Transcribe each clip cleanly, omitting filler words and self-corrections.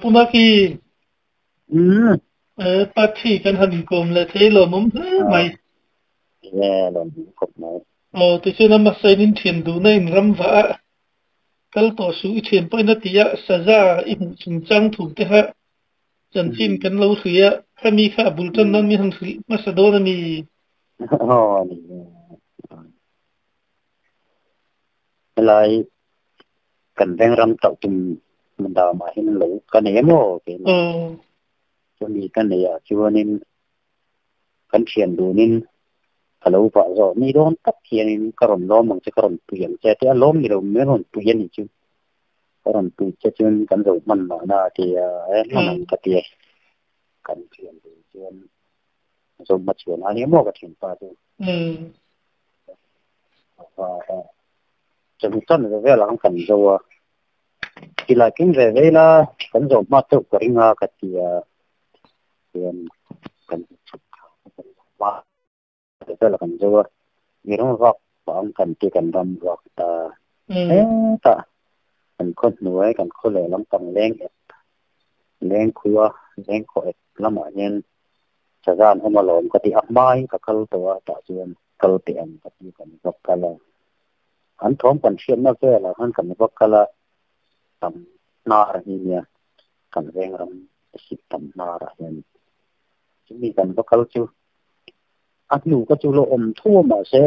Pu Maki, Parthi kan han inkawm leh thei lawmawm hle mai. Aw, tichuan a hmasain in thian duhna in ram vah a, kal tawh suh i thian pawhin a ti a, saza i hmuh chungchang thu te kha chanchin kan lo hrui a, khami kha a bul tan nan min han hrilh hmasa dawn a ni. Helai kan veng ram tauh tum damah hian lo ka nei emaw keimah chumi ka nei ah chuanin kan thian dunin ka lo vah zawh ni dawn tak hianin ka rawn lawm ang che ka rawn pui ang che tia lawm ni lo min rawn pui a nih chu ka rawn pui che chuan kan zo hman mahna a ti a e hman ang ka ti a kan thian dun chuan zawm a chhuan a nia maw ka thianpa chu. Chumi chuan ve vel ang kan zo a, tilai king ve ve ila kan zo hma deuh ka ring a ka ti a, chuan kan chhuk thla a kan zo hma ve vel a kan zo a, mi ram vak pah ang kan ti kan ram vak ta hetah kan khaw hnuai kan khaw leh lampang leng ep leng khua leng khaw ep lamah hian Sazan awm alawm ka ti a hmain ka kal tawh a tah chuan kal teh ang ka ti kan va kal a, an thawm kan hriatna velah khan kan va kal a, tam hnar hi nia kan veng ram sik tam hnarah hian chumi kan va kal chu a hnu ka chu lo awm tho a mahse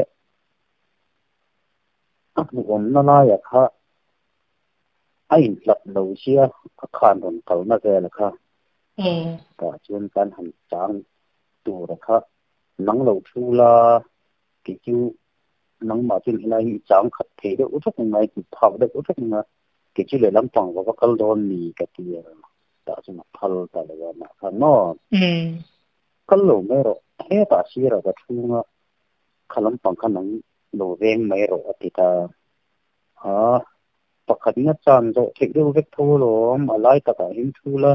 a hmuhawmna laiah kha a inhlat lo sia a khan rawn kalna vel kha tah chuan kan han chang tur kha nang lo thu la kei chu nangmah chuan helai hi i chang khat thei deuh vek ang a, i hmu phak deuh vek ang a, kei chu lehlam pang va va kal dawn ni ka ti a, tah chuan a phal ta lo a mah khan maw kal lo mai rawh hetah sirah ka chhunga kha lampang kha nang lo veng mai rawh a ti ta a, pakhatna chan zawh theih deuh vek tho alawm a lai takah hian thu la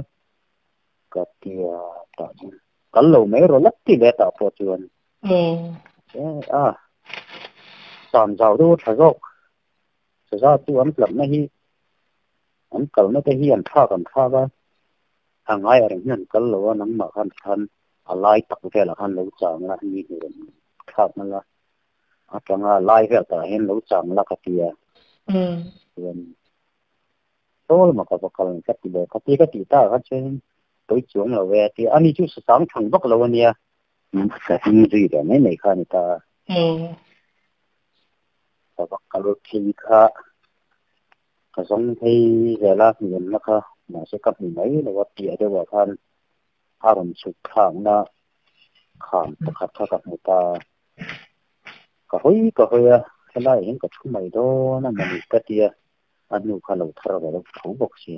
ka ti a tah chuan kal lo mai rawh lak ti leh tah pawh chuan a chan zau deuh a tha zawk saza chu an tlatna hi an kalna te hi an thlak an thlak a a ngai a reng hian an kal lo a nangmah khan khan a lai tak velah khan lo chang la mi hmu rawn thlak na la atanga lai vel tah hian lo chang la ka ti a chuan sawl maw ka va kal ka ti leh ka ti ka tih tak ah chuan pawi chuang lo e a ti a ani chu sasang thang vak lo ania ka hming zui ve mai mai kha a ni ta a ka va kal phei kha ka zawng phei zel a hmuhawmna kha mahse ka hmu mai lo a piah deuh ah khan a rawn chhuk thlakna kham pakhat kha ka hmu ta Ka hawi ka hawi a, helaiah hian ka thu mai dawn a mawni ka ti a, a hnu kha lo thar ve deuh tho bawk si.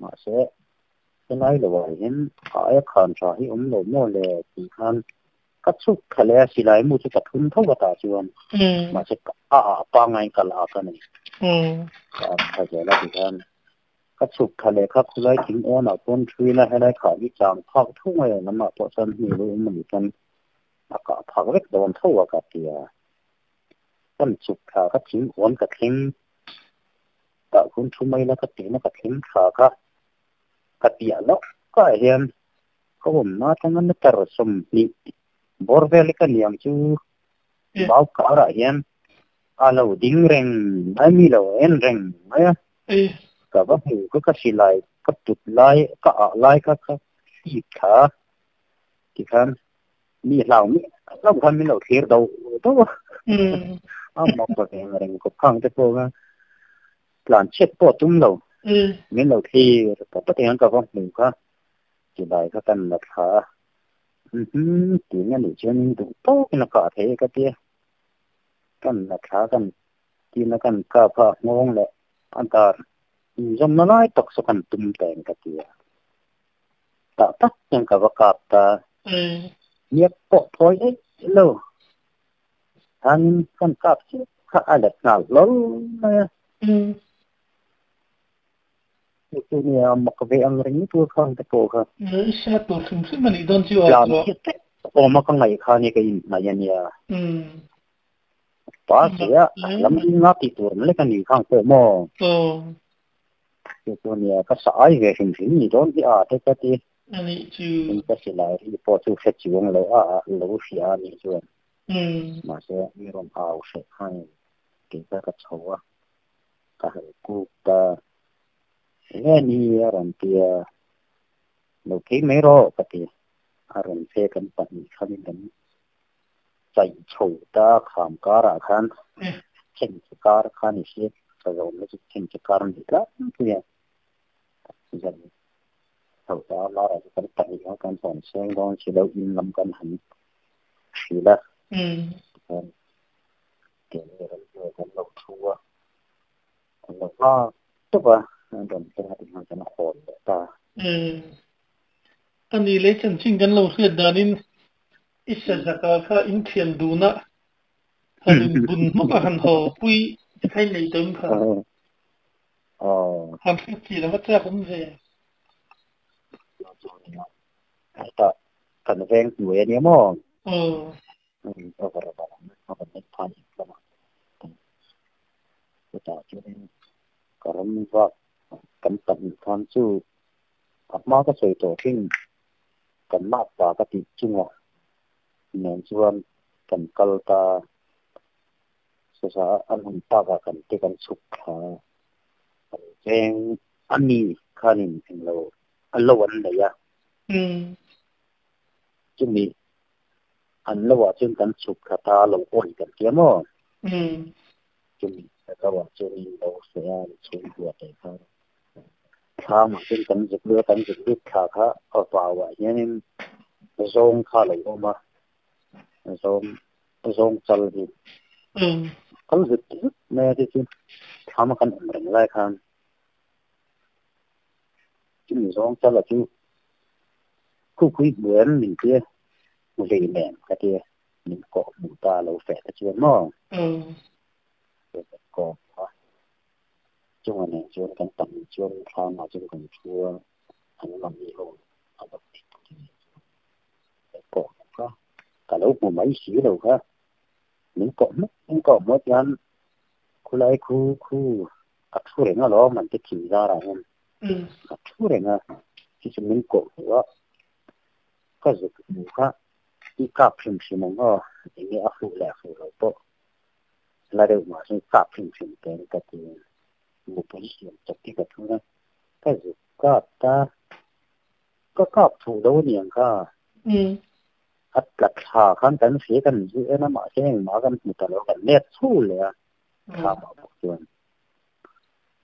Mahse, helai loah hian a aia khan tha hi awm lo maw le tih khan ka chhuk thla leh a, silai mu chu ka thum tho a tah chuan mahse a ah pangaiin ka la ak a ni. Ka ak thla zel a ti khan ka chhuk thla leh kha khulai thing awnah pawn thuin a helai khah hi chang phak tho mai a lamah pawh chuan hnu lo awm a nih chuan a kah phak vek dawn tho a ka ti a, kan chuk thla ka thing awn ka thleng tah hun thu mai la ka tihna ka thleng thla kha ka piah loh ka hian ka awmna atanga meter 20 bawr vel hi ka niang chu bau karah hian a lo ding reng mai mi lo en reng mai a ka va hmu ka ka silai ka tut lai ka ah lai kha ka hlip thla tikhan mi hlau mi hlau khan min lo thlir do do a a mak ka veng reng khawp khang te pawh kha tlan chhiat pawh tum lo min lo thlir ta ta hian ka va hmu kha silai kha kan la thla a tih a nih chuan duh tawkin a kah thei ka tia kan la thla kan tina kan kap kha a nghawng leh a dar inzawmna lai tak saw kan tum ta em ka tia. Tah tak hian ka va kap ta. Hniak pawh thawi eih lo. Thanin kan kap chiah kha a let nghal hlawl mai a. Chu chu nia mak ve ang reng tur khan te pawh kha. I hriat tur hrim hrim a nih dawn chu a. Tlan chiah tep awm a ka ngaih kha nia ka inhnaih a nia. Pa sia lam inga tih tur lek a nih khang pawh maw. Chu chu nia ka sa ai ve hrim hrim ni dawn hi a te ka ti. A nih chu. Tin ka silai ri pawh chu hre chiang lo a lo hria a nih chuan. Mahse mi rawn au hreh khan kei kha ka chho a, ka han kuk ta. Enge ni a rawn ti a, lo phei mai rawh ka ti. A rawn phe kan pahnih khanin kan chaih chho ta kham karah khan chengche kar kha ni si ka zawm na chu chengche kar a ni tlat pui a zan chho ta lara chu kan pahnih a kan hawn seng dawn si lo in lam kan han hril a tikhan keini ram hnuai kan lo thu a kan lo nghak tawp a an rawn thleng a tikhan kan hawn leh ta. A ni leh chanchin kan lo hriat danin I sazaka kha in thian dun a, han in bun hmawk a han haw pui thei nei tawh in kha. Han hriat chi lova chak awm ve. Hetah kan veng hnuai a nia maw? Aw. Over a van neih phan in lamah chutah chuanin ka ram vak kan pahnih khan chu a hma ka sawi tawh thin. Kan lak ta ka tih chungah nen chuan kan kal ta sasa an hun takah kan te kan chhuk thla a, kan veng a mi khanin englo a lo an nei a, chumi an lo ah chuan kan chhuk thla ta lo awi kan tia maw? Chumi lo ah chuan in lo feh a, chhungkua te khan Thlamah chuan kan zuk lut a, kan zuk lut thla kha a vauah hianin zawng kha a lo awm a, zawng zawng chal hi kal zut zut mai a chu chu thlama kan awm reng lai khan chumi zawng chala chu khukhui hmuh em min tia hmu hlei nen ka tia min kawh hmuh ta lo feh te chuan maw kawh hmuh a. Chunga nen chuan kan pahnih chuan thlamah chuan kan thu a, an mahni ho a lo ti tawh nen chuan min kawh hmuk a, ka lo hmu mai si lo kha, min kawh hmuk min kawh hmuh chuan khulai khu khu a thu reng alawm an ti thin zarah hian a thu reng a, chu chu min kawh hmuh a, ka zuk hmu kha i kap hrim hrim ang aw, enge a fuh leh a fuh loh pawh. La deuh mah se kap hrim hrim te ka ti a, mupui siam chawp hi ka thun a, ka zuk kap ta, ka kap thuh lo aniang kha. A tla thla khan kan hria kan zu en a mahse engmah kan hmu ta lo kan let chho leh a, thla mah bawk chuan.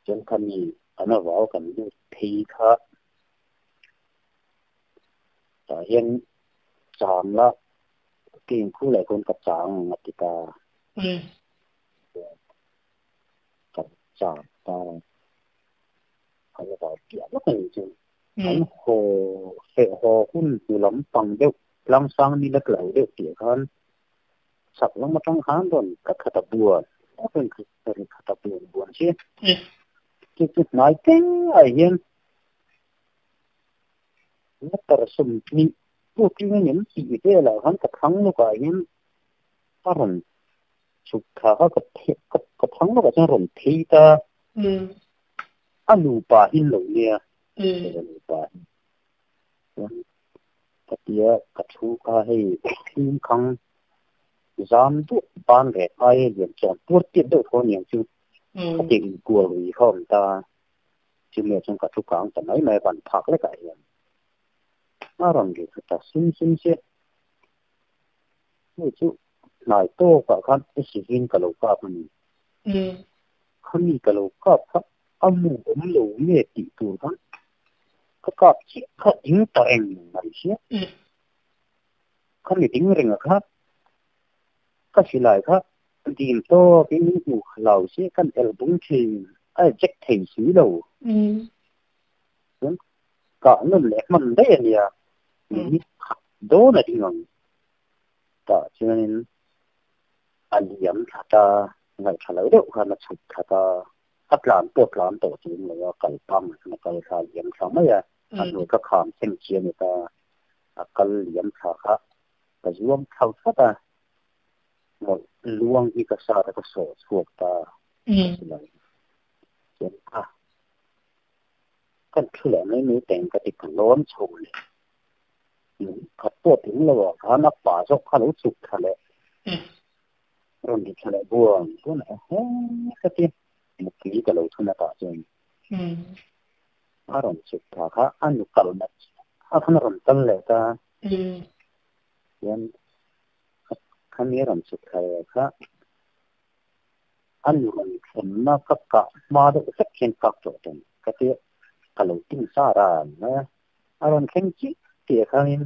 Chuan khami an avau kan lut phei kha tah hian chang la King khu leh khawn ka chang a ti ta. Ka chang ta. An va piah lawk a nih chu. An haw feh haw hun hnu lam pang deuh tlang sang ni lek lo deuh tih khan chak lam atang khan rawn ka khat a buan a rawn khat a buan buan chi. Chu chu hnai te ah hian meter 20 Chu tin in tih velah khan ka thlang lawkah hian a rawn chhuk thla kha ka ka thlang lawkah chuan a rawn phei ta. A nupa hi lo nia, a nupa hi. Chuan ka tia ka thu kha hei thlim khang zam duah ban rek aia lian chawn puar tiat deuh tho aniang chu khatiang inkual ri kha a awm ta. Chumi ah chuan ka thu kang ta mai mai a ban phak lekah hian. A rawn ri thut a, sim sim se. Hei chu hnai tawkah khan accident ka lo kap a ni. Khami ka lo kap kha a mu awm lo nge tih tur khan ka kap chiah kha ding ta reng mai sia. Khami ding renga kha ka silai kha dim tawkin min hmu hlau sia kan el bung thin a eject thei si lo. Chuan kah nawn leh hman daih a nia, minute khat dawn a ding ang. Tah chuanin a liam thla ta, ngaihthla lo deuh khan a chhuk thla ta, a tlan pawh tlan tawh chu awm lo a, kal pang a kal thla a liam thla mai a, a hnuai ka kham thleng chi a ni ta, a kal liam thla kha ka zuam thlau tlat a, mawlh luang hi ka sat a ka sawh chhuak ta, ka ti lo. Chuan a. Kan thu leh mai mai teng ka ti ka lawn chho leh khat pawh tling lo ah khan a pa zawk kha lo chhuk thla leh rawn ri thla leh buang buang leh he ka ti mukli ka lo thun a tah chuan a rawn chhuk thla kha a nu kalna a khan a rawn kal leh ta chuan khami a rawn chhuk thla leh kha a nu rawn thlenna ka kah hma deuh hlek hian kak tawh tawh ka ti ka lo ting sa ran mai a. A rawn thleng chiah tih khanin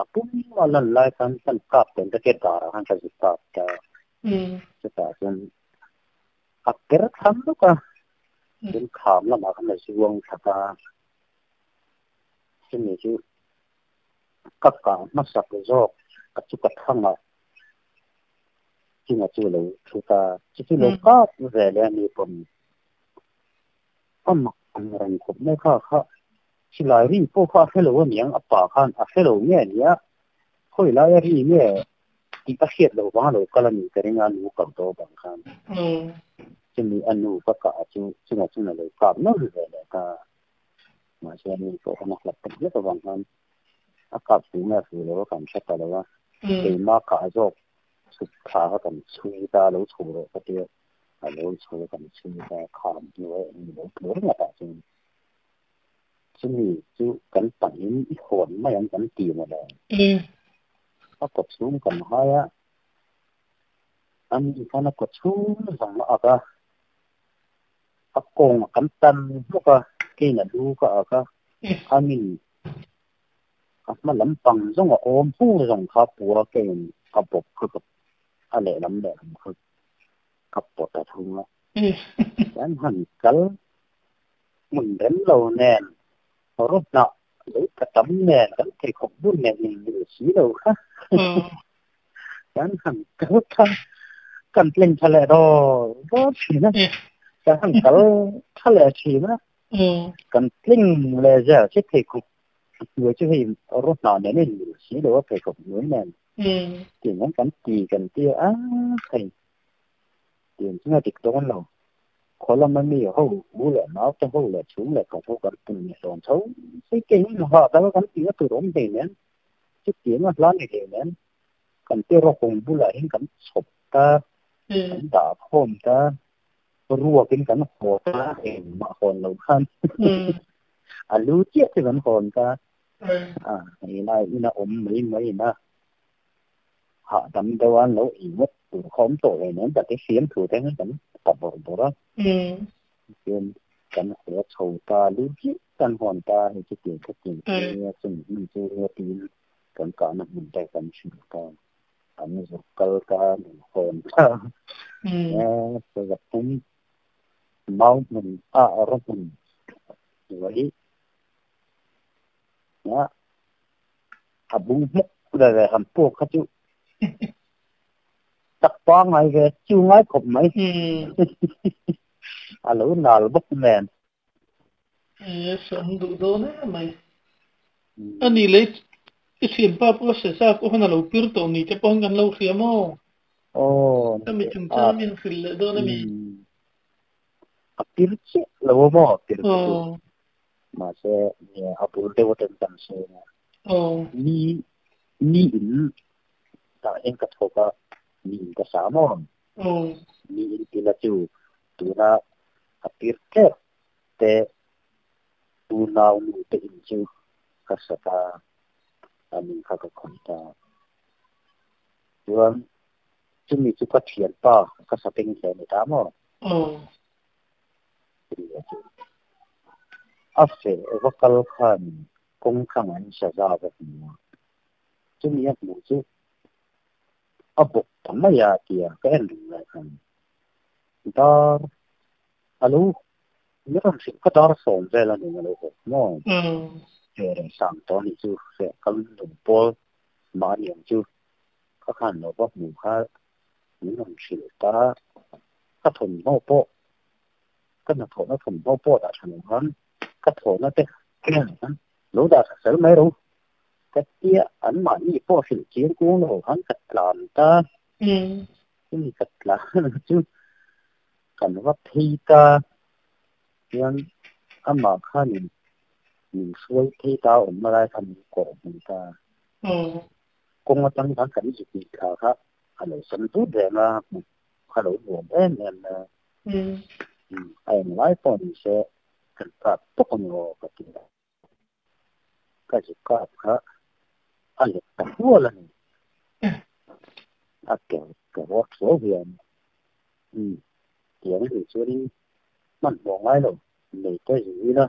a pum a lan lai khan kan kap tawn ta che darah khan ka zut kap ta. Chutah chuan a per thlam lawk a, chuan kham lamah khan a zuang thla a. Chumi chu ka kah hmasak zawk a chu ka thangah chunga chu lo thu ta. Chu chu lo kap ve leh a ni pawn. A mak ang reng khawp mai kha kha silai ri pawh kha a hrelo aniang a pa khan a hrelo nge ania khawi lai a ri nge tih a hriat loh vang a lo kal a ni ka ring a nu kal tawh vang khan chumi a nu ka kah chu chungah chuan a lo kap nawlh ve leh ta mahse a nu pawh khan a hlap tak hlek avang khan a kap fuh nge fuh lo a kan hre ta lo a keimah kah zawk chhuk thla kha kan chhui ta lo chho rawh ka tia. A lo chho kan chhung ta kham hnuai an lo tlu reng a tah chuan chumi chu kan pahin i hawn mai ang kan ti maw le. A kaw chhung kan hai a, a mi khan a kaw chhung zawng a ak a, a kawng kan tan hlawk a, kein a lu ka ak a, a min a hma lampang zawng a awm hur zawng kha pua kein a bawp kha ka a lehlam lehlam kha ka pawt a thung a. Kan han kal hmun rem lo nen, rawt hnah lei ka tam nen, kan pheikhawk bun nen in mil si lo kha. Kan han kal kha kan tleng tha leh rawr rawr thin a. Kan han kal tha leh thin a. Kan tleng leh zel che pheikhawk hnuai chu hei rawt hnah nen a in mil si lo a pheikhawk hnuai nen. Tih hian kan ti kan ti a hei tiang chu a dik dawn lo. Khaw lama mi ho u leh nau te ho leh chhung leh khat ho kan pun leh dawn tho. Hei ke hi ha dal kan ti a tur awm hlei nen chutiang a hla ni hlei nen kan ti rawkawng bulah hian kan chhawp ta kan dah khawm ta ruakin kan haw ta engmah hawn lo khan a lu chiah chu kan hawn ta. A hei lai ina awm mai mai ina hahdam deuh a lo ei ngawt tur kha awm tawh hlei nen tak i fiam thu te hian kan ta bawrh bawrh a. Tichuan kan haw chho ta lu chiah kan hawn ta hei chutiang khatiang te nia chumi hmun chu nia tiin kan kahna hmun te kan hrilh ta an zuk kal ta an hawn ta e pum mau hmun a raw hmun hnuai A bung hmuk ve ve han puk kha chu tak pangngai ve chu ngai khawp mai. A lo nal bawk nen. E sawm duh dawn em mai. A ni leh i thianpa pawh Sesa pawh khan a lo pir tawh ni te pawh kan lo hria maw? Aw. Ka mi chungchang min hrilh leh dawn a mi? A pir chiah lo a maw pir kha chu. Mahse a bul deuh atang kan sawi a. Ni ni in tah hian ka thawk a, ni in ka sa maw? Ni in tila chu tuna a pir tep te unau nu te in chu ka sa ta a ning kha ka khawih ta. Chuan chumi chu ka thianpa ka sa peng hle a ni ta maw? A feh va kal khan kawng thlang an sa za va hmu a, chumi a hmuh chu a bawk ta mai a tia ka en reng lai khan dar a lo mi rawn hrilh kha dar sawm vel a nih a lo haw maw? Feh reng sang tawh a nih chu feh kal lung pawl mah a ni ang chu kha khan lo va hmu kha min rawn hrilh ta ka thawmhnaw pawh ka hnathawhna thawmhnaw pawh dah tha lo khan ka thawhna te khan lo dah tha fel mai ro ka tia an mahni pawh hrilh chiang kung lo khan ka tlan ta chumi ka tlan chu kan va phei ta chuan amah khanin. Min hruai phei ta awmna lai kha min kawh hmu ta. Kawng atang khan kan zuk tih thla kha a lo sam tut reng a, hmuh kha lo nuam em em mai a. A englai pawh ni se kan kap tawk a ni aw ka ti a. Ka zuk kap kha a let ta hual a ni. A ke ke rawt hruau hian tiang a nih chuanin hmanhmawh ngai lo nei te zui ila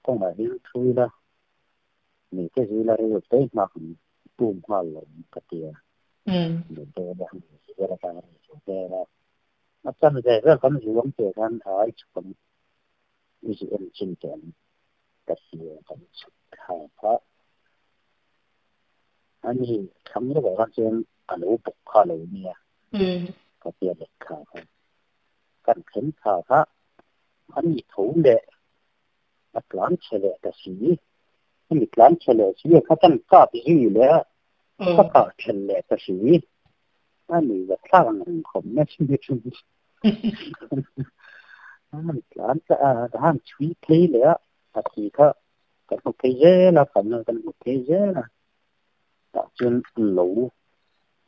kawngah hian thu ila nei te zui ila rilru te hmak an tum nghal lo ang ka ti a. Nei te ila han zui ila tan a ni chu vel a. A chan ve vel kan zuam teh khan a ai chhuk ang i zu en chin teh ang ka ti a kan chhuk thla kha. Ani thlang deuhah khan chuan a lo bawk kha lo nia ka tia leh thla kha. Kan thleng thla kha ani tho leh a tlan chhe leh ta si. Ani tlan chhe leh si a kha kan kap zui leh a, ka kah then leh ta si. Ani va thlak ang reng khawp mai chu chu. Ani tlan a han chhui phei leh a, a thi kha kan hmu phei zel a, kan kan hmu phei zel a. Tah chuan lo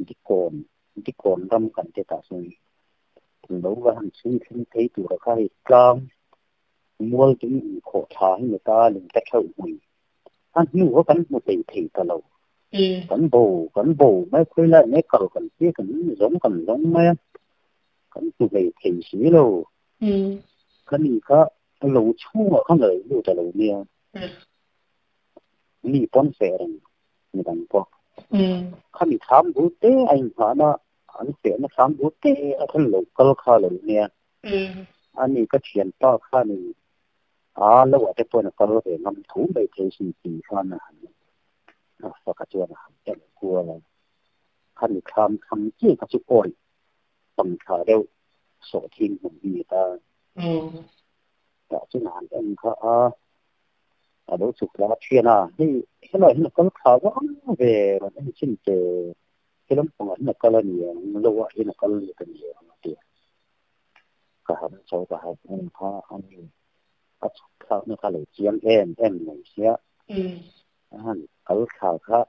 dikawn dikawn ram kan ti tah chuan lo va han chhui thleng phei tura kha hei tlang mual ding inkhawh tha hi ni ta lung te theuh hmui a hnu kha kan hmu thei thei ta lo. Kan bo kan bo mai khawi lai mai kal kan tia kan zawng kan zawng mai a kan hmu hlei thei si lo. Ka ni kha lo chhungah khan a lo lut a lo nia. Mi pawn feh reng midang pawh. Khami thlam bul te a inghahna an fehna thlam bul te a khan lo kal kha lo nia. Ani ka thianpa khanin a lo ah te pawhin a kal ve ngam tho mai thei sin tih khan a han a faka chuan a han en kual a. Khami thlam thlam chiah kha chu awih pangthla deuh sawhthing hmun hi ni ta. Tah chuan a han en kha a. A lo chhuk thla thian a, hei helai hian a kal thla vang ve rawn en chin che he lampangah hian a kal a ni ang, lo ah hian a kal lut a ni ang a ti a. Ka han cho ka han en kha a ni, a chhuk thlakna kha lo chiang em em mai sia, a han kal thla kha.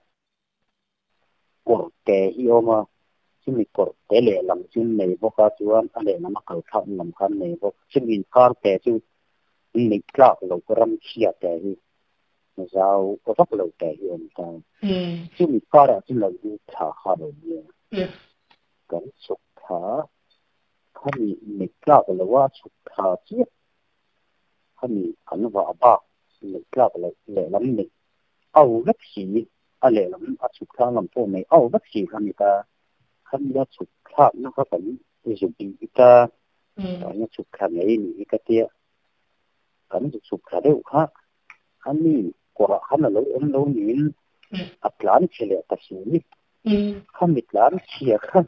Kawr te hi a awm a, chumi kawr te lehlam chu nei bawk a, chuan a lehlam a kal thlak lam khan nei bawk. Chumi inkar te chu neih tlak loh ram chhia te hi zau vak lo te hi a awm ta. Chumi karah chu lo lut thla kha lo nia. Kan chhuk thla khami neih tlak loh a chhuk thla chiah khami kan vah bak neih tlak loh lehlam neih au vek si. A lehlam a chhuk thlak lam pawh nei au vek si kha ni ta. Khami a chhuk thlakna kha kan zu bih ta, tah chhuk thla ngei ni hi ka tia. Kan zu chhuk thla deuh kha, a mi kawrah khan a lo awm lo niin a tlan chhe leh ta si. Khami tlan chhia kha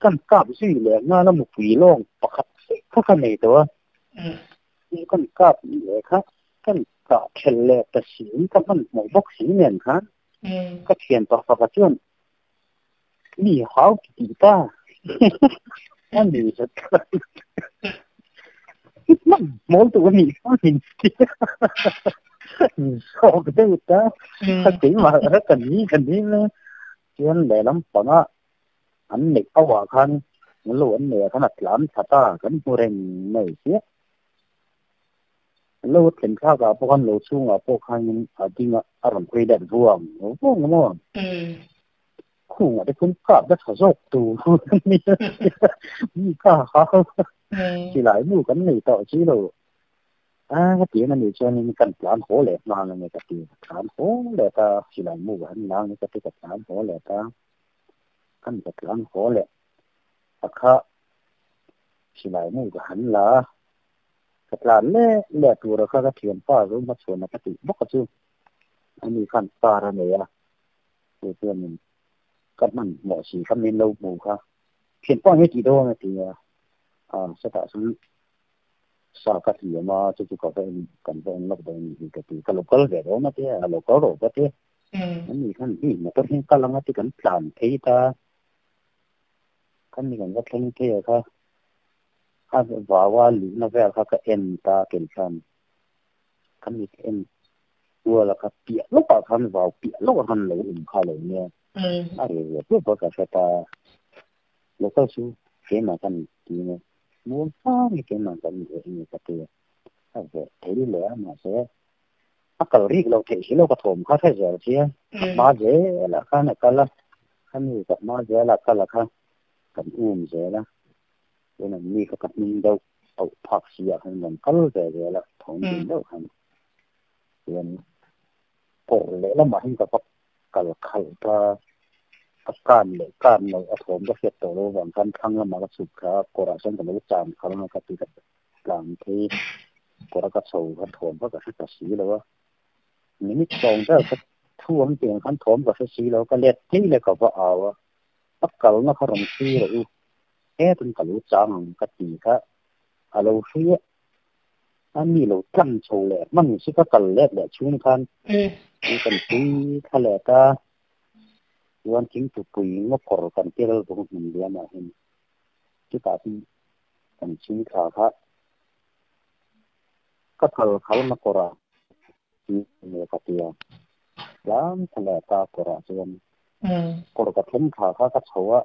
kan kap zui leh nghal a mupui lawng pakhat kha ka nei tawh a. Kan kap leh kha kan kah thelh leh ta si ka hmanhmawh bawk si nen khan ka thian pa faka chuan mi hau ti tih ta a ni zet hmanhmawh tu a nih kha min ti min zawk deuh ta ka keimah ka ni ka ni chuan lehlam pangah an neih auah khan lo an neih ah khan a tlan thla ta kan hmu reng mai chiah. Lo thlen thlak ah pawh khan lo chhungah pawh khanin a ding a a rawn hawi let vuang vuang a maw? Khungah te khuan kap na tha zawk tur mi ka ha silai nu kan nei tawh chi lo a ka ti a ni chuanin kan tlan haw leh nghal a ni ka ti tlan haw leh ta silai mu ka han lang ka ti ka tlan haw leh ta kan ka tlan haw leh a kha silai mu ka han la a. Ka tlan leh leh tura kha ka thianpa zo hmachhuana ka tih bawk a chu. Ani khan car a nei a, chu chuanin ka hmanhmawh si kha min lo hmu kha. Thianpa nge tih dawn a ti a, ah setah chuan sa ka hliam a, chu chu ka va en kan va en lawk dawn a nih hi ka ti. Ka lo kal ve dawn a ti a, a lo kal rawh ka ti a. Ani khan hi motor hian kal ang a ti kan tlan phei ta. Khami kan va thleng phei a kha. A vaua luhna vel kha ka en ta kel khan. Kan mi ka en kual a kha piah lawkah khan vau piah lawkah khan lo awm kha lo nia. A reh ve tawp a ka hre ta. Local chu keimah kan ti nge muang sang hi keimah kan ni leh nge ka ti a. A ve thei leh a mahse a kal rik lo theih si lo ka thawm kha hre zel sia. A hma zelah khan a kal a, khami ka hma zelah kal a kha kan um zel a. Chuan an mi kha ka hming deuh auh phak si ah khan rawn kal ve zel a thawm dun deuh khan. Chuan kawr lehlamah hian ka va kal khalh ta a kan leh kan loh a thawm ka hriat tawh loh avang khan thlang lamah ka chhuk thla a, kawrah chuan ka lo cham khalh ang a ka ti ka tlan phei kawr a ka chho kha thawm kha ka hre ta si lo a, minute sawm vel ka thu ang tiang khan thawm ka hre si lo ka let phei leh ka va au a, a kalna kha rawn thlir rawh u hetin ka lo chang ang ka ti kha a lo hria. A mi lo tlang chho leh hman si ka kal let leh chhung khan chu kan pui thla leh ta chuan thingtupui ngaw kawr kan tel vung hmun liam ah hian chutah chuan kan chhing thla kha ka kal khal na kawr ah nge ka tia tlang thla leh ta kawr ah chuan kawr ka thleng thla kha ka chho a.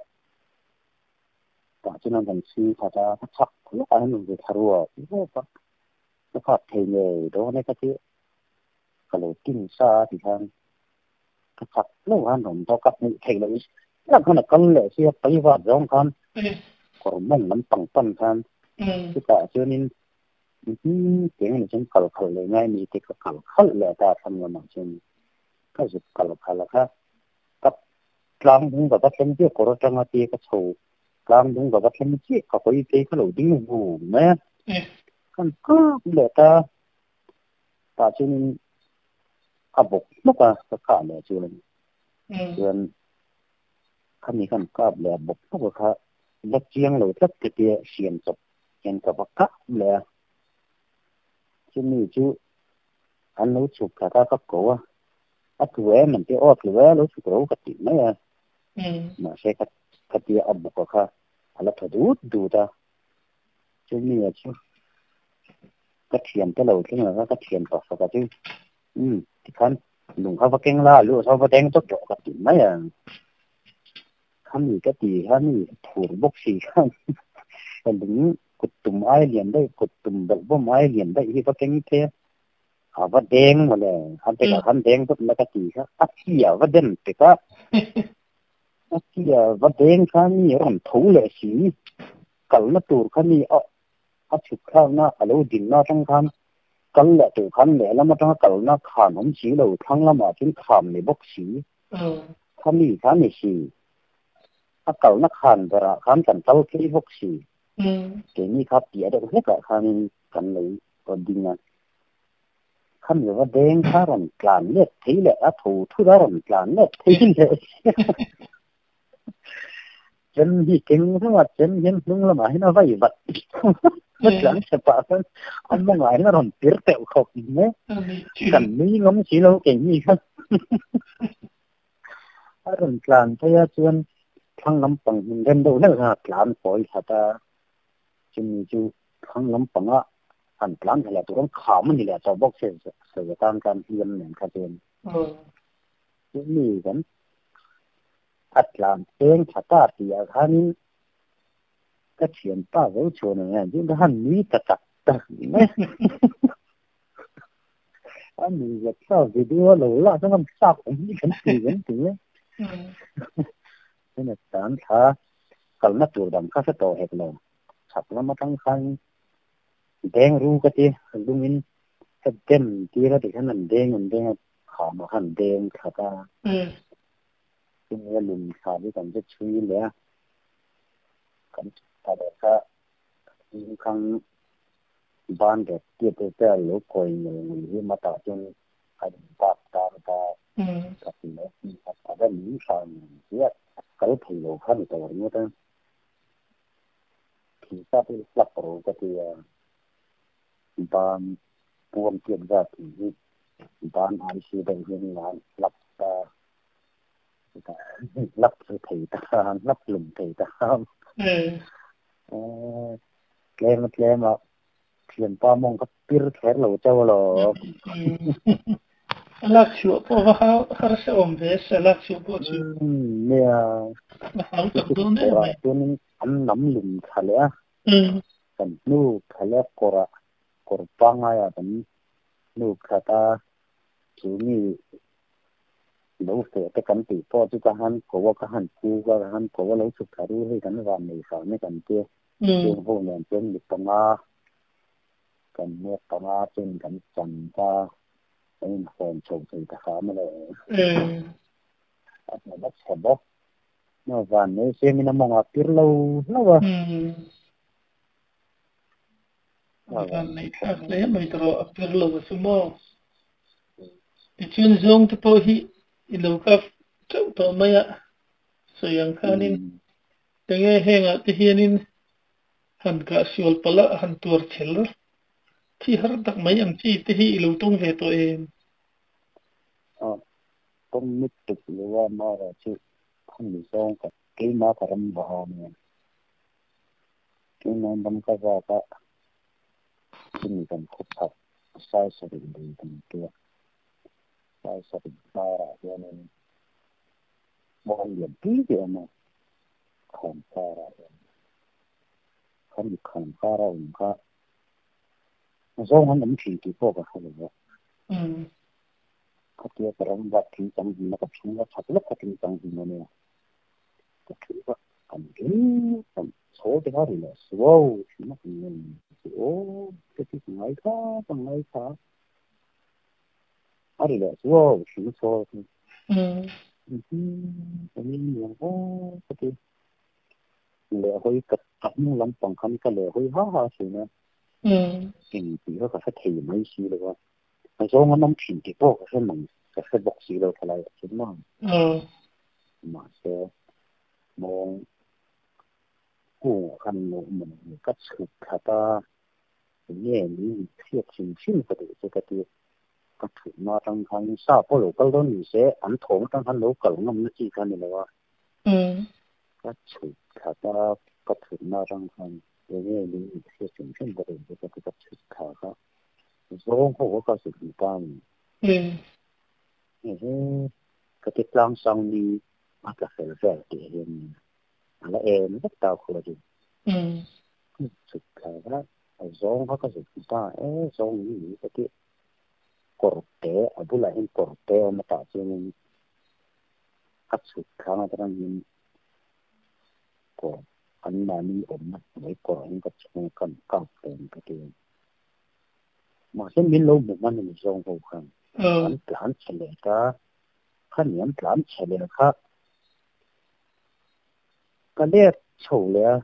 Tah chuan an rawn chhing khat a, ka chak lawkah hian rawn ve thla rua ruap a, ka khak thei ngei dawn e ka ti, ka lo tin sa a ti khan ka chak lawkah hian rawn dawk a, hmuh theih loh chiah khan a kal leh si a, paivat zawng khan kawr mawng lam pang pan khan chutah chuanin tiang emaw chuan kal khalh leh ngai mi te ka kal khalh leh ta a thlang lamah chuan ka zuk kal khalh a kha. Ka tlang dung ka va thleng chiah kawr atanga tia ka chho tlang dung ka va thleng chiah ka hawi phei kha lo ding vung mai a. Kan kap leh ta tah chuanin a bawk hnawk a ka kah leh chuan chuan khami khan kap leh a bawk hnawk a kha la chiang lo tlat te tia siam chawp hian ka va kap leh a. Chumi chu an lo chhuk thla ta ka ko a. A tlu em an ti aw tlu e lo chhuk ro ka tih mai a. Mahse ka khatia a buk a kha a la tha dut dut a. Chumi a chu ka thian te lo thleng a ka thian pa faka chu umm tikhan lung kha va keng la a lu a va deng chawt rawh ka tih mai a. Khami ka ti kha mi phur bawk si khan ka lung kut tum ai lian daih kut tum belh bawm ai lian daih hi va keng phei a. A va deng mawle, a bekah khan deng dawt la ka ti kha, a chi a va den pek a, a chi a va deng kha mi a rawn tho leh si, kalna tur kha mi a a chhuk thlakna a lo dinna atang khan kal leh tur khan lehlam atanga kalna khan awm si lo, thlang lamah chuan kham ni bawk si, kha mi kha ni si, a kalna khan berah khan kan kal phei bawk si, keini kha piah deuh hlekah khanin kan lo rawn ding a. Khami va deng kha rawn tlan let thei leh a tho thut a rawn tlan let thei leh chem hi keng hlawm a chem hian hnung lamah hian a vai vat a tlan chhe pah khan a mawngah hian a rawn pir teuh khawp mai kan nui ngam si lo keini kha a rawn tlan phei a chuan thlang lampang hmun rem deuh hlek khan a tlan kawi khat a chumi chu Thlang lampanga han tlan thei leh tur an kham a ni leh tawh bawk se sawi atan khan hliam nen kha chuan chumi kan a tlan peng tha ta tih ah khanin ka thianpa zo chhuan ang hian chuan ka han nui ta tak tak mai a nui zet kha video a lo lak chuan an chak awm hi kan ti kan ti a chuan a tlan thla kalna tur dang kha hre tawh hek lo. Chhak lam atang khan deng ru ka ti, lungin ka dem tir a tikhan an deng an deng a, khamah khan deng thlat a. Chumi a lum thla chu kan che chhui leh a, kan chhuk leh kha zingkhang ban rek tiat te te a lo kawi ngul ngul hi matah chuan a in bak tan ta ka ti leh a va min hran chiah kal thei lo kha ni tawh ringawt a. Thingtap hi hlak ro ka ti a, ban puam tiat zat thing hi ban ai si deuh hian an hlak ta, chutah hlak chu thei ta, an hlak hlum thei ta. Tlem a tlem a. Thianpa mawng kha pir kher lo chauh alawm. A lak chhuah pawh va harsa awm ve a, lak chhuah pawh chu. Nia. A hau tak dawn em mai. Chuanin an nam lum thla leh a. Kan hnuk thla leh a kawrah kawr pangaiah kan hnuk thlat a. Chu mi lo feh te kan tih pawh chu ka han ko a, ka han kuk a, ka han ko a, lo chhuk thla ru hei kan van nei hram e kan tia. Chung ho nen chuan mi panga kan nek panga chuan kan chan ta, kan inhawn chho thei ta hram a lo. A hmu la chhe bawk. Hna van nei siamin a mawngah pir lo hlauh a. A van nei thlak hle mai tawh a pir lo a chu maw. Tichuan zawng te pawh hi i lo kap teuh tawh mai a, sawi ang khanin enge hengah te hianin han kah sual palh a, han tuar chel thi har tak mai ang chi te hi i lo tawng ve tawh em? A tawng lutuk lo a, Mara chu khami zawng ka keimah ka ram va a nia. Keimah ram ka vak a, chumi kan khaw chhak Saisarih lui kan tia. Saisarih hmarah hianin mual lian pui te a awm a, kham karah hian. Khami kham kara awm kha zawng an awm thin tih pawh ka hre lo va. Khatia ka ram vak thing chang hmun a ka chhung a chhak lawk kha thing chang hmun a nia. Ka thu a kan ding kan chhawl te kha ri leh suau thin a kan ngen chu aw ka ti ka ngai kha ka ngai kha a ri leh suau thin a chhawl chu ka ngen niang aw ka ti leh hawi ka ka hnung lampang khan ka leh hawi ha ha thin a eng tih kha ka hre thei mai si lo a a zawng an awm thin tih pawh ka hre mang ka hre bawk si lo thalai ah chuan maw mahse mawng kungah khan lo awm a ni ka chhuk thlat a enge ni hriat hrim hrim ka duh chu ka ti ka thutna atang khan sa pawh lo kal dawn ni se an thawm atang khan lo kal ngamna chi kha a ni lo a ka chhuk thlat a ka thutna atang khan enge ni hriat hrim hrim ka duh chu ka ti ka chhuk thla kha zawng ho ka zuk hmu ta a ni. Ehe, ka ti tlang sang ni a tla fel vel tih hian a la em vek ta khua chu. Chhuk thla kha a zawng kha ka zuk hmu ta e, zawng in ni ka ti kawr te a bulah hian kawr te a awm a tah chuanin ka chhuk thla nga atang hian kawr an mahni awmna hnuai kawr ang ka chhung ka kap reng ka ti. Mahse min lo hmu hman a ni zawng ho khan an tlan chhe leh ta, khani an tlan chhe leh kha ka let chho leh a,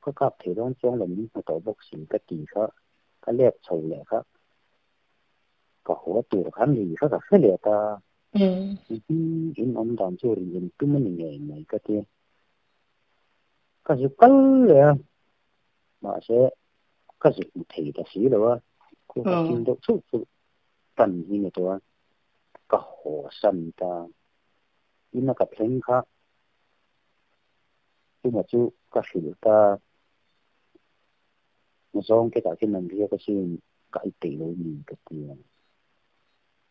ka kap thei dawn chuang lo min hmu tawh bawk si ka ti kha, ka let chho leh kha ka haw tur khan ri kha ka hre leh ta, in awm dan chu ri in tum a ni ngei mai ka ti, ka zu kal leh a, mahse ka zuk hmu thei ta si lo a, khu ka thim deuh chauh chu pan hi ni tawh a, ka haw san ta. Ina ka thleng kha chuma chu ka hrilh ta, zawng te tah khian an riak asin, ka ei peih lo ni ka ti a,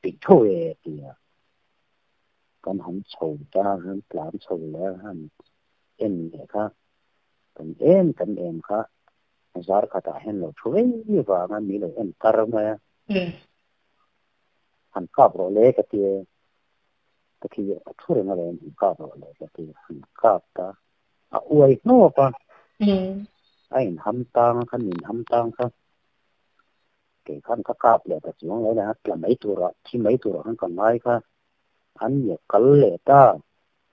peih tho e a ti a, kan han chho ta, han tlan chho leh a, han en leh kha, kan em kan em kha zar khatah hian lo thu vei vanga mi lo en kar mai a, han kap rawh le ka ti e, ka thi a thu reng alawm han kap rawh le ka ti han kap ta, a uai hnawk a, a inham tang a khan inham tang kha kei khan ka kap leh ta chuang lo le a tla mai turah thi mai turah khan ka ngai kha, an nia kal leh ta,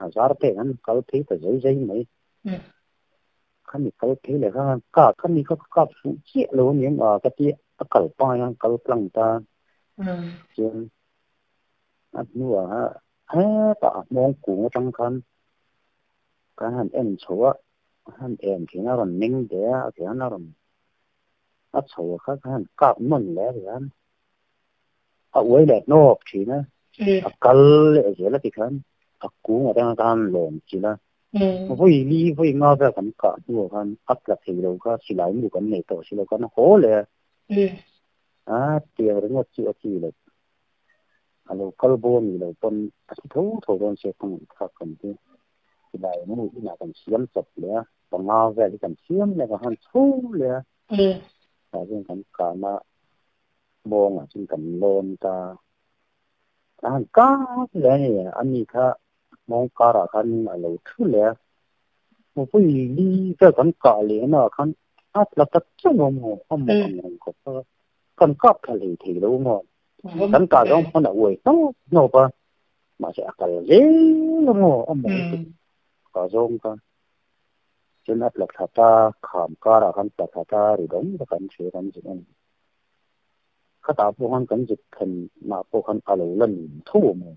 a zar te an kal phei ta zai zai mai. Khami kal phei leh kha kap khami kha ka kap fuh chiah lo a ni ang a ka ti a kal pai a kal tlang ta chuan a hnuah hetah a hmawng kung atang khan kan han en chho a han en khian a rawn meng ve a khian a rawn a chho kha ka han kap nawn leh a khian a uai leh hnawk thin a a kal leh zel a tikhan a kung atang khan lawm chilh a. Vawi li vawi nga vel kan kah hnuah khan a tla thei lo kha silai mu kan nei tawh si lo khan a haw leh a. A tiang ringawt chu a chi loh. A lo kal bo a nih loh pawn a thi tho tho dawn se ka ngaihthlak kan ti. Silai mu inah kan siam chawp leh a, panga vel hi kan siam leh a, kan han chho leh a. Tah chuan kan kahna mawngah chuan kan lawn ta. A han kap leh a ni, ani kha mawng karah khan a lo thu leh a. Mupui li vel kan kah leh naah khan a tla ta chiah lo maw? A mawk ang reng khawp a, kan kap thla hlei thei lo maw? Kan kah zawng pawn a uai hnawp hnawp a, mahse a kal zel a maw? A mawk lutuk kah zawng kha. Chuan a tla thla ta, kham karah khan tla thla ta ri dawng tak an hria kan zuk a ni. Khatah pawh khan kan zuk thlen mah pawh khan a lo la nun tho a maw?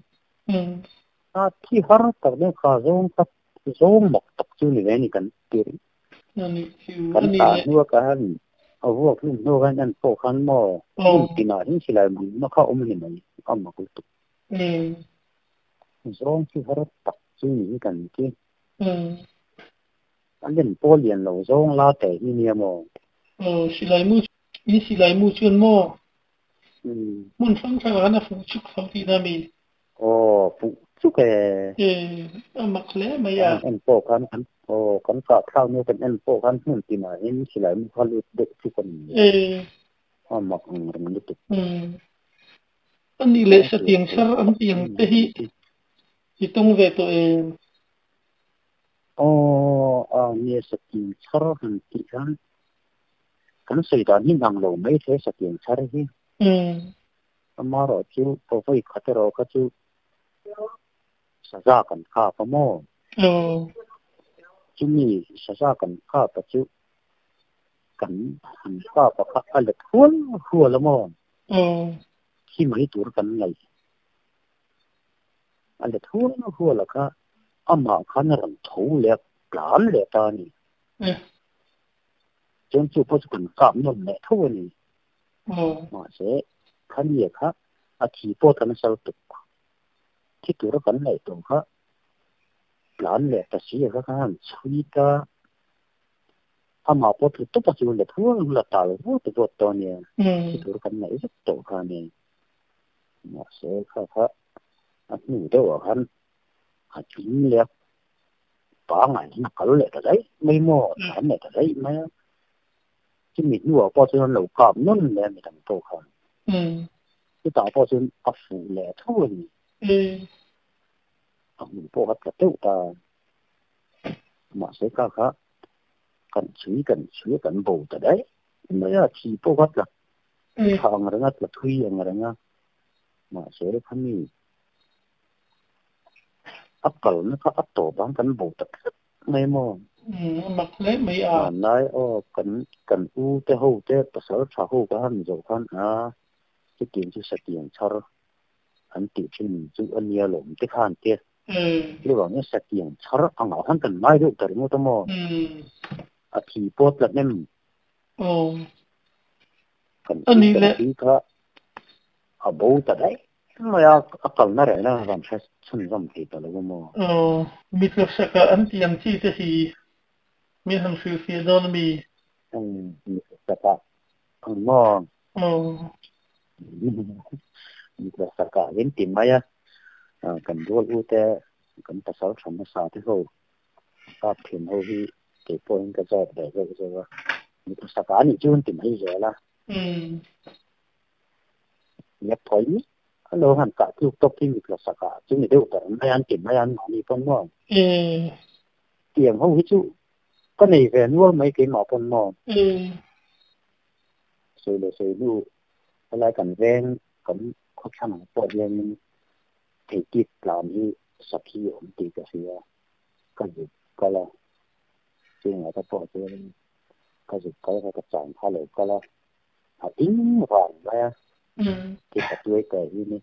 A thi har tak deuh kha zawng kha zawng mak tak chu ni ve a ni kan ti rih. Kan tah hnua ka han a vuak hlum hnu khan en pawh khan maw hmun tinah hian silai hmunna kha awm a ni mai a mak lutuk. Zawng thi har tak chu ni hi kan ti. A lem pawh lian lo zawng la teh hi nia maw? Aw silai mu in silai mu chuan maw hmun hrang hrangah khan a fuh chuk tho tihna mi? Aw fuh chuk e. E a mak hle mai a. Kan en pawh khan kan aw kan kah thlak hnu kan en pawh khan hmun tinah hian silai mu kha lut deuh chuk a ni. E. A mak ang reng lutuk. Umm. A nih leh satiang chhar an tiang te hi i tawng ve tawh em? Aw a nia satiang chhar han tih khan kan sawi dan hi nang lo mai the satiang chhar hi. Umm. Amaherawh chu vawi khat erawh kha chu saza kan kap a maw? Chumi saza kan kap a chu kan han kap a kha a let hual hual a maw? Khi mai tur kan ngaih. A let hual hual a kha amah khan a rawn tho leh a tlan leh ta a ni. Chuan chu pawh chu kan kap nawn leh tho a ni. Mahse, Khania kha a thi pawh ta nasa lutuk. Thi tura kan ngaih tawh kha tlan leh ta si a kha khan han chhui ta. Amah pawh tlu tawp a chu let hual hual a tal vut vut tawh a nia. Thi tura kan ngaih vek tawh kha a ni. Mahse, kha kha a hnu deuhah khan a tling leh a, pangai hian a kal leh ta daih mai maw, a tlan leh ta daih mai a. Chumi hnuah pawh chuan an lo kap nawn leh a midang pawh khan. Chutah pawh chuan a fuh leh tho a ni. A hmuh pawh kha tla teuh ta. Mahse kha kha kan chhui kan chhui a kan bo ta daih mai a, thi pawh kha tla tha ang reng a, tla thui ang reng a. Mahse khami a kalna kha a tawp ang kan bo ta tlat mai maw? Umm a mak hle mai a. Hmanlai aw kan kan u te ho te pasal tha ho ka han zawh khan a chutiang chu satiang chhar an tih thin chu a nia lawm te khan tia. Chuvangin satiang chhar angah khan kan ngai deuh ta ringawt a maw? A thi pawh tla hnem. Kan thi kan thi kha a bo ta daih. Mai a, a kalna rehna van hre chhunzawm thei ta lo a maw? Aw, mi tlawhsaka an tih ang chi te hi min han hrilhfiah dawn a mi? Mi tlawhsaka ang maw? Aw. Mi tlawhsaka in ti mai a, kan rual u te, kan pasal tha hmasa te ho, kap thin ho hi kei pawhin ka zawt ve zeuh zeuh a, mi tlawhsaka a nih chu an ti mai zel a. Nia phawi a lo han kah tluk tawp hi mitla sak ah chu ni deuh ber mai an ti mai an mahni pawn maw? Tiang ho hi chu ka nei ve nual mai keimah pawn maw? Sawi leh sawi hnu helai kan veng kan khawthlang ang pawh hianin theitit tlan hi sakhi a awm tih ka hria ka zuk kal a chungah te pawh chuanin ka zuk kal kha ka chang kha lo kal a. A ding vang mai a, ti ka tuai ta hi ni.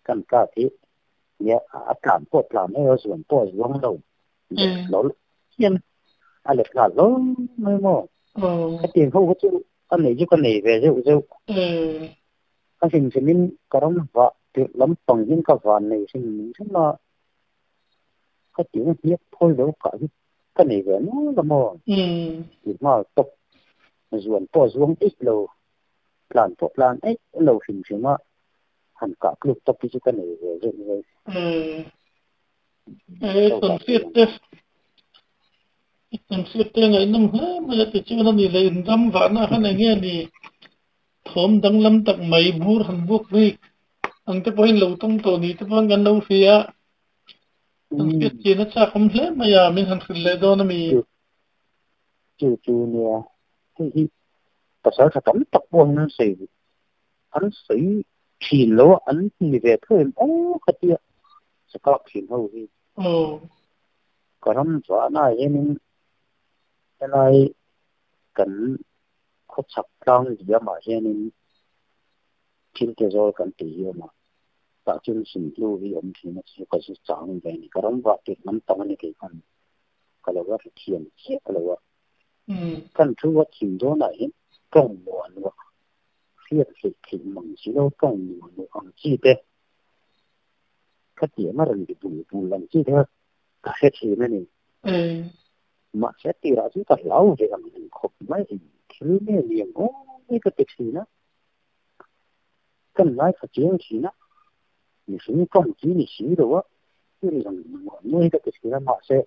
Kan kap hi nia a tlan pawh tlan mai a, zuan pawh a zuang lo. Let hlawl hian a let nghal hlawl mai maw. Hetiang ho kha chu ka nei chu ka nei ve zeuh zeuh. Ka hlim hlimin ka ram vah tirh lampang hian ka van nei hrim hrim a. Hetiang hniak phawi lo kah hi ka nei ve nual a maw. Ti nghal tawp. Zuan pawh a zuang eih lo. Tlan pawh tlan eih lo hrim hrim a, han kah tluk tawp hi chu ka nei ve zeuh zeuh. E tawnhriat te, i tawnhriat te ngaihnawm hle mai a ti chuan a ni leh inram vahna khan eng nge ni thawm danglam tak mai bur han buak rik ang te pawhin lo tawng tawh ni te pawhin kan lo hria a, tawnhriat chian a chak awm hle mai a, min han hrilh leh dawn a mi? Chu chu nia, hei hi pasal tha tam tak pawh hian an sawi an sawi thin lo a, an ni ve tho em aw ka tia sakap thin ho hi. Ka ram chhuahnaah hianin helai kan khawchhak tlang diamah hianin thil te zawl kan tih hi a awm a, tah chuan Sinhlu hi awm thin a chu ka zu chang ve a ni. Ka ram vah tirh lam pang a ni kei khan ka lo la hrethiam chiah lo a. Kan thu a thim dawnah hian tawng muah nuah hriat hleih theih mang si lo tawng muah nuah ang chi te khatiang a rawn ti bul bul ang chi te kha ka hre thin a ni. Mahse tirah chu ka hlau ve ang reng khawp mai thil nge ni ang aw mai ka ti thin a. Kan ngaithla chiang thin a, mihring tawng chi ni si lo a, thil ang muah nuah hi ka ti thin a mahse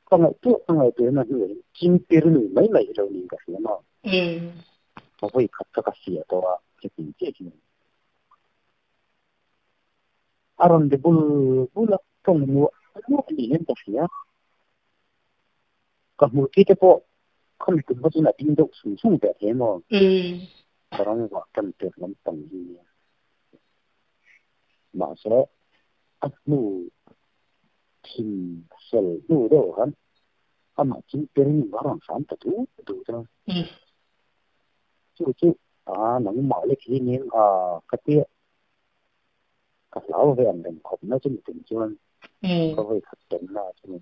Ka ngaihtuah ka ngaihtuah emaw hnuah hian chingpir lui mai mai hi lo niin ka hria maw? Ka vawi khat kha ka fiah tawh a, heti chiah hian a rawn ri bul bul a, tawng nuah nuah niin hian ka hria. Ka hmuh thi te pawh khami tum kha chuan a ding deuh sung sung teh thei maw? Ka ram vah tan tirh lampang hi nia. Mahse a hnu Thim fel hnu deuh khan amah chu Perin a rawn hram ta dut dut a. Chu chu a nangmah lek hi nia a ka tia ka hlau ve ang reng khawp mai chu mi tum chuan ka vawi khat tawnna ah chuan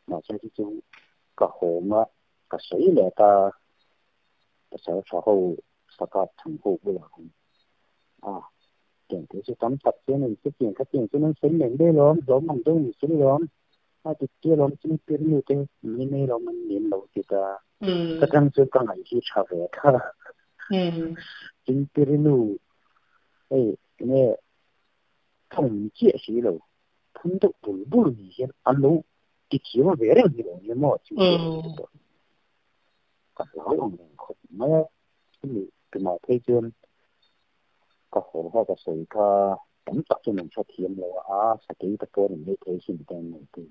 mahse chu chu ka hawng a ka sawi leh ta pasal tha ho sakap thang ho bulah khan a Tiang te chu tam tak chuan an che tiang kha tiang chuan an sawi mai mai lawm, hlawm ang deuhin an sawi lawm, a dik chiah lawm chung pir nu te mai mai lawm an nen lo ti ta. Ka tang chuan ka ngaih hi tha ve tha. Chung pir nu hei enge thawng chiah si lo, phun deuh bul bul ni hian an lo ti thiam ve reng hi lo nia maw chung pir nu te pawh hi. Ka hlau ang reng khawp mai a, chumi tumah phei chuan Ka haw kha ka sawi kha tam tak chuan an hrethiam lo a, sakei te pawh an nei thei sin te an nei thei.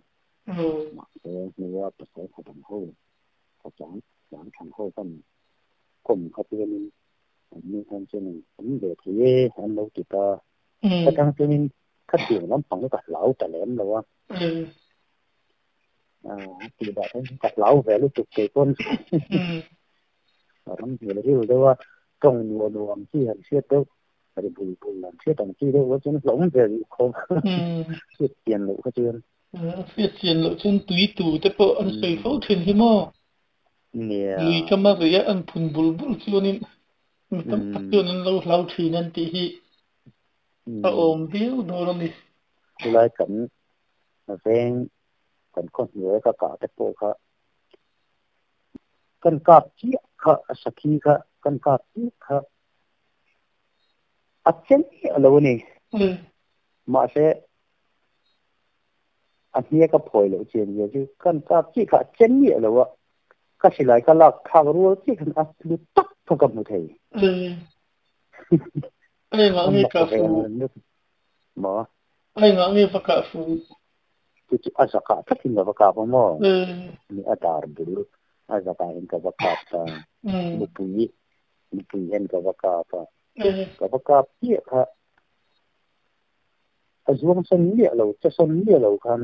Mahse hnua pasal kha dang ho, ka chang chang thang ho khan kawm kha chuanin an ni khan chuan an awm ve thei e an lo ti ta. Ka tang chuanin khatiang lampang hi ka hlau ta lem lo a. Tih dah chuan ka hlau ve lutuk kei pawn. Ram hmel ril deuh a, tawng nuah nuah ang chi han hriat deuh, ri bul bul han hriat ang chi deuh kha chuan hlauhawm ve rih khawp hriat chian loh kha chuan. Hriat chian loh chuan tui tu te pawh an sawi fo thin hi maw? Lui kama rih a an phun bul bul chuanin mi tam tak chuan an lo hlau thin an tih hi a awm viau dawn a ni. Chulai kan veng kan khaw hnuai ka kah te pawh kha Kan kap chiah kha a sakhi kha kan kap chiah kha a che miah lo a ni. Mahse a hniak a phawi loh chian zia chu kan kap chiah kha a che miah lo a, ka silai ka lak thlak rual chiah khan a tlu tak kha ka hmu thei. A engah nge kah fu? Maw? A engah nge va kah fu? Chu chu a zakah tlatin ka va kap a maw? Ni a dar bul a zakah hian ka va kap ta. Mupui, mupui hian ka va kap a. Ka va kap chiah kha a zuang sawn miah lo, che sawn miah lo khan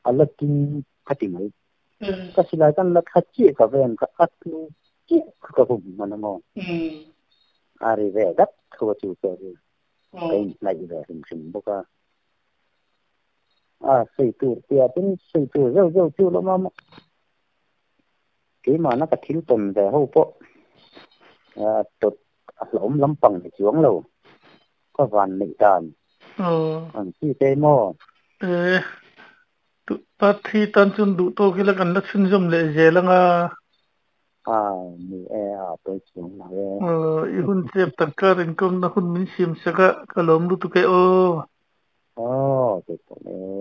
a la king ka ti mai. Ka silai kan la thla chiah ka ven kha a tlu chiah kha ka va hmu hman a maw? A ri ve dat tho a chu pawh chu ka inhnaih ve hrim hrim bawk a. A sawi tur tia tin sawi tur zeuh zeuh chu lawm a maw. Keimahna ka thil tawn ve ho pawh tawt a hlauhawm lampang ni chuang lo. Ka van neih dan ang chi te maw. E, pa thi tan chuan duh tawk ila kan la chhunzawm leh zel anga. A ni e, a pawi chuang lo e. I hun chep tak kar inkawmna hun min siam sak a, ka lawm lutuk e aw. Aw, kei pawh e.